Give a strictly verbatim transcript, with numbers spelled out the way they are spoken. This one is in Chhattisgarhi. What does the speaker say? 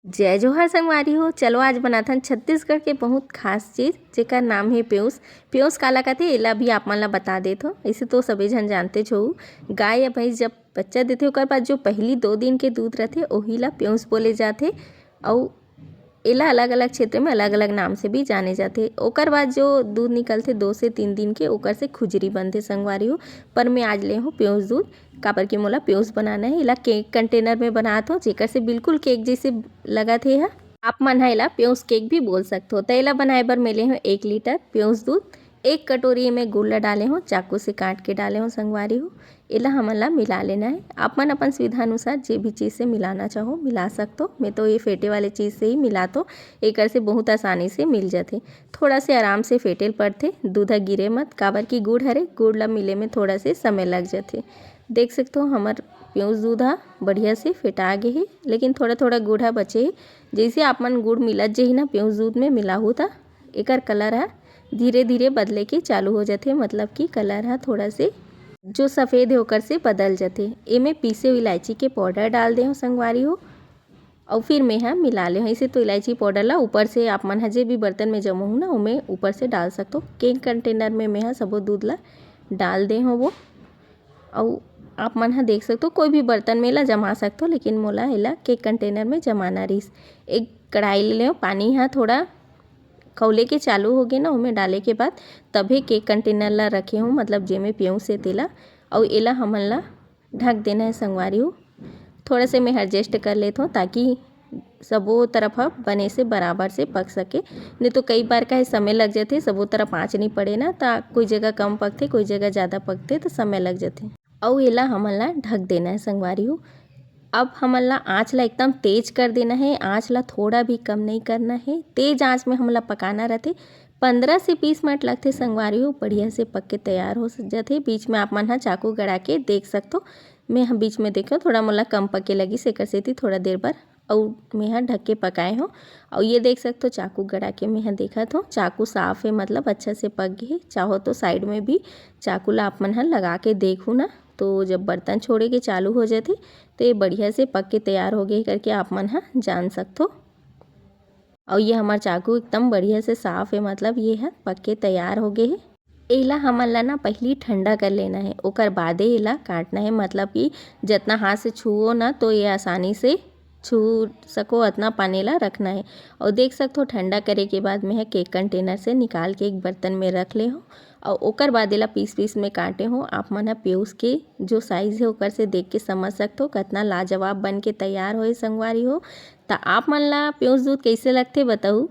जय जोहार संगवारी हो। चलो, आज बनाथन छत्तीसगढ़ के बहुत खास चीज, जेकर नाम हे पेउस। पेउस काला कथे, एला भी आप मन ला बता देत हो। इसे तो सभी झन जानते हो, गाय या भैंस जब बच्चा देथे, ओकर बाद जो पहली दो दिन के दूध रथे, ओही ला पेउस बोले जाथे। अउ एला अलग-अलग क्षेत्र में अलग-अलग नाम से भी जाने जाथे। ओकर बाद जो दूध निकलथे दो से तीन दिन के, ओकर से खुजरी बनथे संगवारी हो। पर मैं आज ले हूँ पेउस दूध, काबर कि मोला पेउस बनाना है। एला केक कंटेनर में बनात हो, जेकर से बिल्कुल केक जैसे लगत हे ह। आप मन ह एला पेउस केक भी बोल सकत हो। त एला बनाए बर मैं ले हूँ एक लीटर पेउस दूध, एक कटोरी में गुड़ ला डाले हूँ, चाकू से काट के डाले हूँ संगवारी हो। एला हमन ला मिला लेना है। आप मन अपन सुविधा अनुसार जे भी चीज़ से मिलाना चाहो, मिला सकत हो। मैं तो ये फेंटे वाले चीज़ से ही मिलात हो, एकर से बहुत आसानी से मिल जाथे। थोड़ा से आराम से फेंटे ल पड़थे, दूध ह गिरे मत, काबर कि गुड़ हरे, गुड़ ला मिले में थोड़ा से समय लग जाथे। देख सकत हो, हमर पेउस दूध ह बढ़िया से फेंटा गे हे, लेकिन थोड़ा थोड़ा गुड़ ह बचे हे। जैसे आप मन गुड़ मिलत जही ना पेउस दूध में मिलाहू, त एकर कलर ह धीरे धीरे बदले के चालू हो जाथे, मतलब कि कलर ह थोड़ा से जो सफ़ेद हे ओकर से बदल जाथे। एमे पीसे हुए इलायची के पाउडर डाल दे हो संगवारी हो, अउ फिर मैं ह मिला ले हूँ। इसे तो इलायची पाउडर ला ऊपर से आप मन ह जे भी बर्तन में जमो हो ना, ओमे ऊपर से डाल सकत हो। केक कंटेनर में मैं ह सबो दूध ला डाल दे हूँ वो। अउ आप मन ह देख सकत हो, कोई भी बर्तन में ला जमा सकत हो, लेकिन मोला एला केक कंटेनर में जमाना रहिस। एक कढ़ाई ले लेव, पानी ह थोड़ा खौले के चालू हो गे ना, ओमे डाले के बाद तभे केक कंटेनर ला रखे हूँ, मतलब जेमे पेउस हे तेला। अउ एला हमन ला ढक देना है संगवारी हो। थोड़ा से मैं एडजस्ट कर लेत हूँ, ताकि सबो तरफ ह बने से बराबर से पक सके। नहीं तो कई बार का है समय लग जाथे, सबो तरफ आँच नहीं पड़े ना, त कोई जगह कम पकथे, कोई जगह ज़्यादा पकथे, तो समय लग जाथे। अउ एला हमन ला ढक देना है संगवारी हो। अब हमन ला आँच ला एकदम तेज कर देना है, आँच ला थोड़ा भी कम नहीं करना है। तेज आँच में हमन ला पकाना रहथे। पंद्रह से बीस मिनट लगथे संगवारी हो, बढ़िया से पक के तैयार हो जाथे। बीच में आप मन ह चाकू गड़ा के देख सकत हो। मैं ह बीच में देखो, थोड़ा मोला कम पके लगिस, एकर सेती थोड़ा देर बर अउ मैं ह ढक के पकाए हो। अउ ये देख सकत हो, चाकू गड़ा के मैं ह देखत हो, चाकू साफ है, मतलब अच्छा से पक गे हे। चाहो तो साइड में भी चाकू ला आप मन ह लगा के देखू ना, तो जब बर्तन छोड़े के चालू हो जाथे, तो ये बढ़िया से पक के तैयार हो गे हे करके आप मन ह जान सकत हो। अउ ये हमर चाकू एकदम बढ़िया से साफ है, मतलब ये ह पक के तैयार हो गे हे। एला हमन ला ना पहिली ठंडा कर लेना है, ओकर बादे एला काटना है। मतलब कि जितना हाथ से छुओ ना, तो ये आसानी से छू सको, अतना पानी ला रखना है। और देख सकत हो, ठंडा करे के बाद मैं ह केक कंटेनर से निकाल के एक बर्तन में रख ले हो, और ओकर बाद एला पीस पीस में काटे हो। आप मन ह पेउस के जो साइज है, ओकर से देख के समझ सकत हो, कितना लाजवाब बन के तैयार होए संगवारी हो। त आप मन ला पेउस दूध कैसे लगथे, बताऊ।